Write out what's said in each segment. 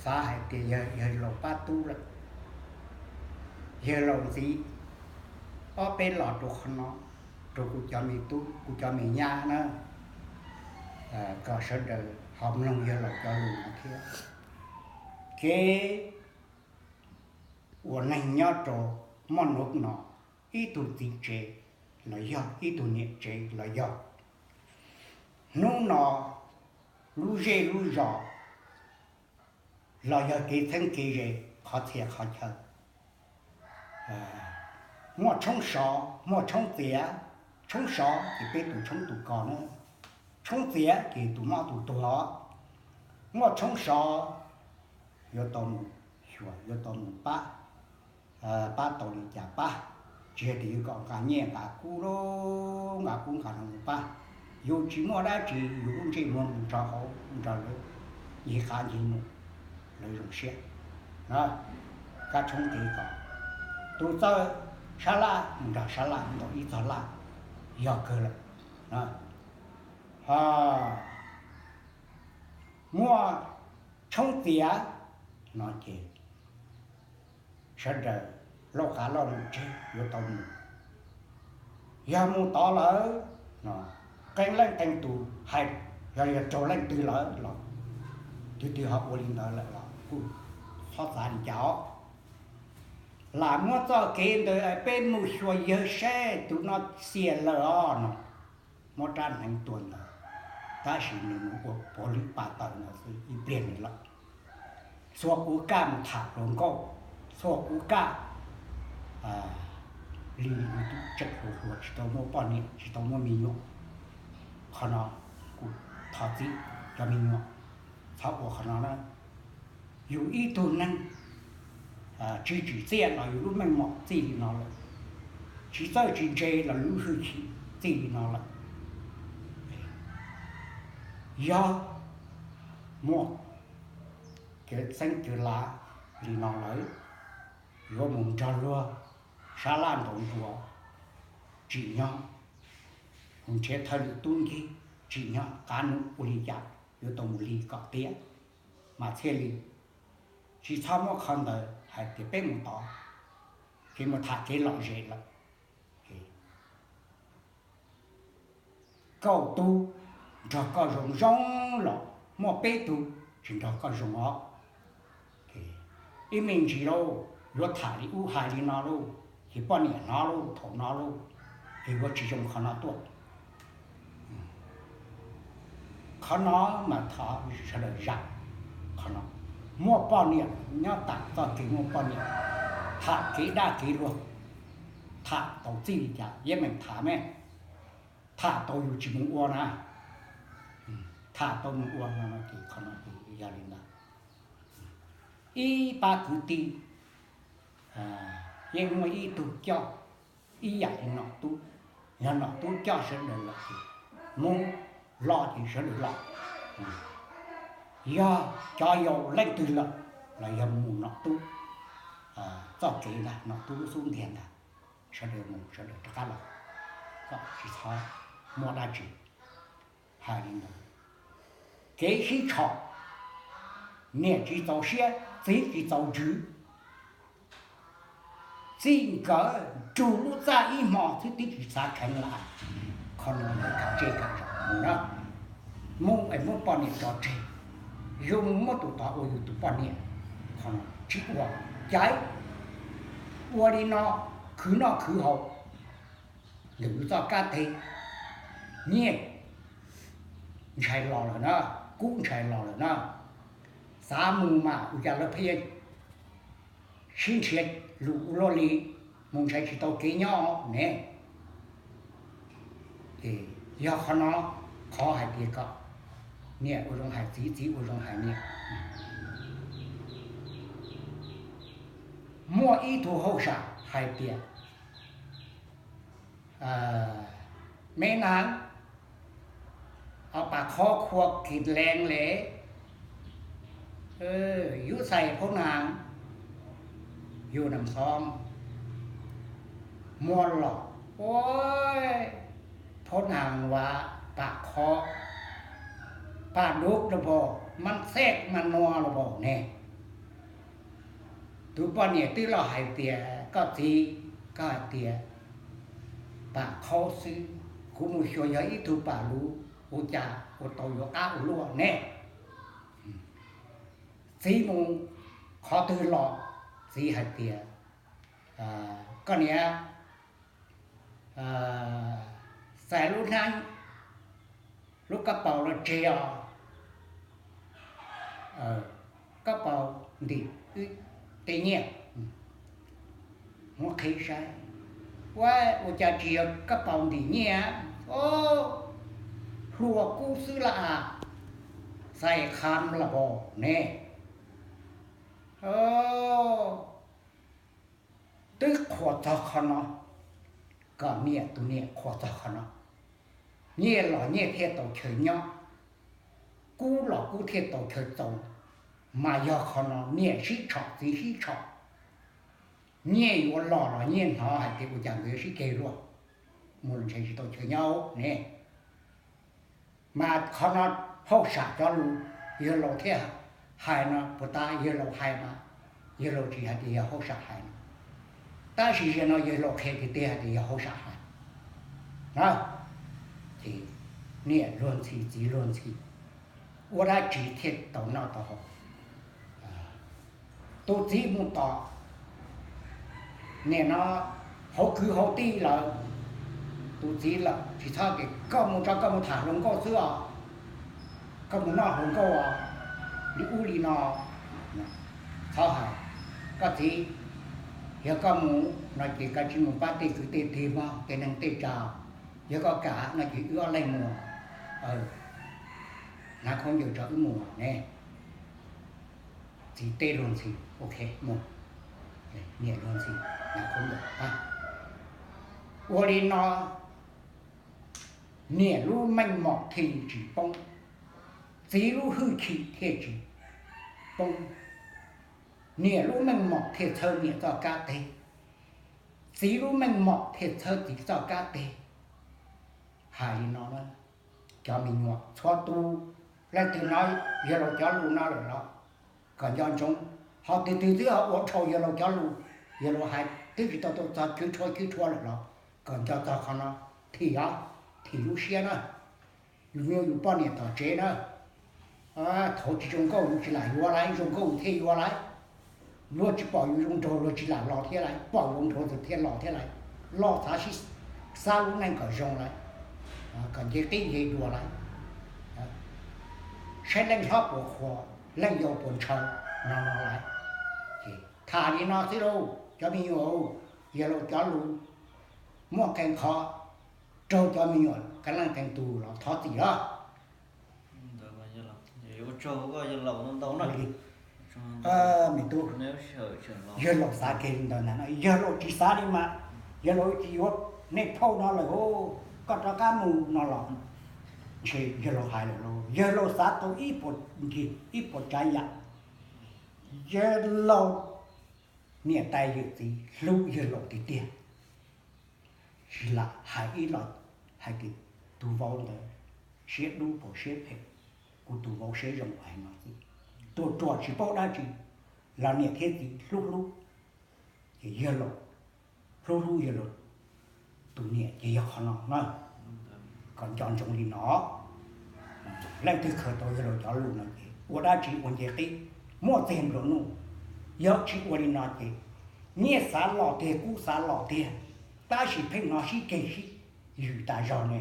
Xav hais tias yawg laus pab tub lawm, yawg laus ntxiv ob peb los rau qhov no, rau kuv cov me tub kuv cov me nyab na, kom sawv daws ho mloog yawg laus cov lus no thiab. Kev ua neeg nyob rau moj nuv no, ib tug txiv tsev los yog ib tug niam tsev los yog, hnub no lub zej lub zos los yog kev txheeb kev ze, qhov txhia qhov chaw, muaj tshoob sov muaj tshoob txiav. Tshoob sov ces peb tus tshoob tus kos na, tshoob txiav ces tus mob tus tuag. Muaj tshoob sov yuav tau mus xyuas, yuav tau mus pab, pab tau li cas pab, tsis yog tias yus kom nqa nyiaj nqa kub, nqa kub nqa no mus pab. Yus tsis muaj dab tsi, yus lub ntsej muag mus nrog hauv nrog lawv ncig qab ncig num, lawv zoo siab. Kab tshoob kev kos, tus txawj sab laj mus nrog sab laj ntaus ib txog laj, yog kawg lawm. Muaj tshoob txiav no ces sawv daws lauj kav lauj num tseg yuav tau mus. Yog mus tod lawm, qee leej qee tus hais, yog yog raug leej twg lawm los, twg twg ho ua li ntawd lawm los kuj txhob xav li cas os. Lam muab txoj kev ntawd peb mus xyuas yawg saib tus no xiam lawm os no, muab rab hneev tua ntawd, tab sis nws mus ua puav lwm pa taws ntawd xwb ib pliag nws lawm. Txhua kuv kaj mus tham hluas nkauj, txhua kuv kaj li tus tseem hluas hluas tsis tau muaj poj niam tsis tau muaj me nyuam. Qhov no kuv thov txim cov me nyuam, txhob ua qhov no na. Yus ib tug neeg tsis tsim txiaj los yus lub meej mom txij li no lawm, tsis txawj tsis ntse los lub hwj chim txij li no lawm. Yog muaj kev txeeb kev lav li no lawm, yuav mus nrog luag sab laj ntaus nruas, tsim nyog mus nrhiav thawj lwm tub ncig, tsim nyog qab num ua li cas yuav tau mus li kom tiav mas thiaj li. Tsis txhob muab qhov ntawd hais tias peb mus tod, kev mus tham kev lom zem lawm. Kauj tug nrog koj zoo zoo los muaj peb tug tsis nrog koj zoo os. Ib me ntsis lauj, yuav tham li ub hais li no lauj, ces poj niam hnov lauj, thaum no lauj, ces yuav tsis zoo qhov no tuaj. Qhov no mas thov sawv daws zam qhov no. Muaj poj niam nyob tam txoj kev muaj poj niam, tham kev dab kev luag, tham tau txij li cas yeej meem tham me, tham tau yus tsis mus ua na, tham tau mus ua no ces qhov no ces yog li ntawd. Ib pab kwv tij yeej muaj ib tug coj ib yam li nom tub, yog nom tub coj sawv daws los ces Hmoob los ces sawv daws los. Yog cov yau leej twg lawm los yog mus nom tub txoj kev ntag, nom tub lub xub ntiag ntag, sawv daws mus sawv daws rov qab los, kom tsis txhob muaj dab tsi. Hais li ntawd, kev sib tshom, niam tsis txaus siab txiv tsis txaus ntsws, txij nkawd nrug lub txaj ib hmo xwb twb tsis xav kheev lawm. Qhov no yog kam tsej kam zos mus na, mus es muab poj niam tso tseg, yus muab tus tod ua yus tus poj niam, qhov no tsis ua. Caiv ua li no, khwv noj khwv haus, ntawm yus txoj kab teg, nyiaj ntshai los lawm na, kub ntshai los lawm na, xav mus mas ua cas lawv pheej sib nrhiav lus ua luaj li, mus ntshai tsis tau kev nyob ne. Yog qhov no, qhov hais tias kom niam ua zoo hais txiv, txiv ua zoo hais niam. Muaj ib tug hauj sam hais tias, me naav, pam qhov khua kis lees le, yus txhais phaub naav, yus nam xov muaj los, phaub naav vas pam qhov, pam dub los pam, mab txhej mab nua los pam ne. Tus poj niam twb los hais tias, koj txiv, koj hais tias pam qhaub xwb, kuv mus xyuas yog ib tug pam luv, ua cas ua tau yuav qab ua luaj ne? Txiv mus qhov twg los? Txiv hais tias, koj niam, xais lub hnab, lub kab paus los tseg os. Kab paus ntim wb tej nyiaj. Muab qhib saib, ua, ua cas tsis yog kab paus ntim nyiaj, o, hlua kub xwb las as, xais kham las pom ne. Twb qhuas txog qhov no, kom niam, tus niam qhuas txog qhov no. Nyiaj los nyiaj thiaj tau chaw nyob, kub los kub thiaj tau chaw txoos. Mas yog qhov no niam sib tshom txiv sib tshom, nyiaj yuav los los nyiaj hnov hais tias ua cas nkawd yuav sib ceg luaj, mus los ntshe tsis tau chaw nyob ne. Mas qhov no hauj sam cov lus yawg laus thiaj hais no, puas tas yawg laus hais mas, yawg laus tsis hais tias yog hauj sam hais no, tab sis zaum no yawg laus qhia tiag tiag hais tias yog hauj sam hais na. Ces niam luag ntxhi txiv luag ntxhi, ua dab tsi thiaj tau noj tau haus? Tus txiv mus tom niam no hauv kwv hauv tij lawm, tus txiv lawm tsis txhob tias koj mus tso koj mus tham hluas nkauj xwb os, koj mus noj hluas nkauj os, li ub li no. Txhob hais, koj txiv, yog koj mus no ces koj tsis mus pab tej kwv tej tij mog, tej neeg tej tsav, yog koj kam no ces wb ob leeg mus, hnav khaub ncaws tso wb mus ne. Txiv teb luag ntxhi, ok, mus. Niam luag ntxhi, hnav khaub ncaws. Ua li no niam lub meej mom thiaj tsis poob, txiv lub hwj chim thiaj tsis poob. Niam lub meej mom thiaj txhawb niam txoj kab teg, txiv lub meej mom thiaj txhawb txiv txoj kab teg. Hais li no na, cov me nyuam txhua tus, leej twg hnov yawg laus cov lus no lawm los kom nco ntsoov, ho tus twg twb ua dhau yawg laus cov lus, yawg laus hais twb tsis tau tau txog cwv tshua cwv tshua lawm los kom nco txog qhov no, thim os, thim lub siab na. Yus nyuaj yus poj niam tom tsev na, thaum tsis zoo nkauj yus tsis lam yuav lawm, zoo nkauj yus thiaj yuav lawm. Luag tsis pom yus zoo nraug luag tsis lam los thiab lawm, pom yus zoo nraug thiaj los thiab lawm. Los xav sib, xav lub neej kom zoo lawm, kom nce qib nce dua lawm, saib leej hlob puas qhuas, leej yau puas ntshaw, no no lawm. Tham li no xwb lauj cov me nyuam, yawg laus cov lus muaj qee qhov raug cov me nyuam qee leej qee tus los thov txim os. Me tub, yawg laus xav kiag li ntawd na, yawg laus tsis xav li mas, yawg laus tsis yuav nej phauj no lawm, koj rov qab mus no los ntshe yawg laus hais lawm lauj, yawg laus xav tau ib puas ncig ib puas tsav yam. Yawg laus niam tais yawm txiv hlub yawg laus tiag tiag, tsis lam hais ib los hais tias tus vauv ntawd siab dub pam siab phem, kuv tus vauv siab zoo hais no xwb. Ruam ruam tsis paub dab tsi los niam thiab txiv hlub hlub, ces yawg laus hlub hlub yawg laus tus niam ces yog qhov no na. Kom nco ntsoov li no, leej twg khaws tau yawg laus cov lus no ces ua dab tsi ua nce qib, muaj txiag nplua nuj. Yog tsis ua li no ces nyiaj xav los tiag kub xav los tiag, tab sis pheej hnov sib ceg sib ywg tas zog ne.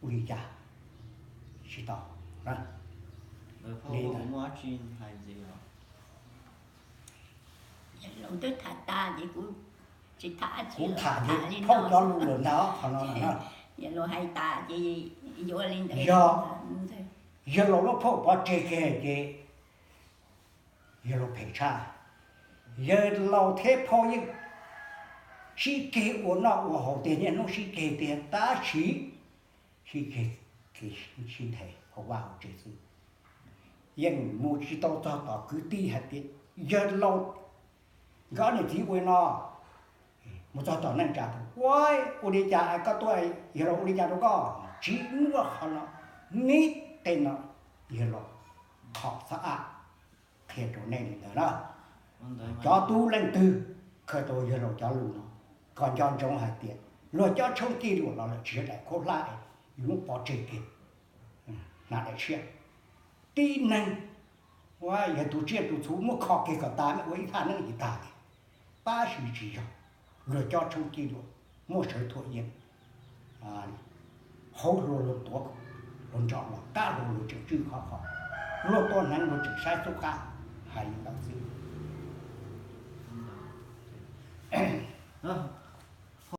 Ua li cas tsis tau? Kuv tham cov lus lawm ntag qhov no. Yog yawg laus lub phauj pov tseg kiag ces yawg laus phem tshaj. Yawg laus thiab phauj yeej sib ceg ua noj ua haus tiag, niaj hnub sib ceg tiag, tab sis sib ceg sib nthe hauv vaj hauv tsev xwb. Yeej mus tsis tau txog tom kwv tij hais tias yawg laus nkawd niam txiv ua li no, mus txog tom neej tsa, ua, ua li cas koj tuaj, yawg laus ua li cas rau koj? Tsis muaj qhov no, neb tej no yawg laus qhov xav ab qhia rau nej li ntawd na. Cov tub leej twg khaws tau yawg laus cov lus no, kom nco ntsoov hais tias luag cob tshoob kij luam los lawm tsis yog daim khaub hlab es yus muab pov tseg kiag hnav daim tshiab. Tib neeg yog tus tsiaj tus txhu muab kho kiag kom tas, ua ib thaj neeb ib tag li, tab sis tsis yog. Luag cob tshoob kij luam muaj sawv thuam yeeb, hauv hlua luag tuav, luag ntso los qab hlua luag tseem tswj khov kho, luag tuaj hneev luag tseem saib xub qab, hais li ntawd xwb.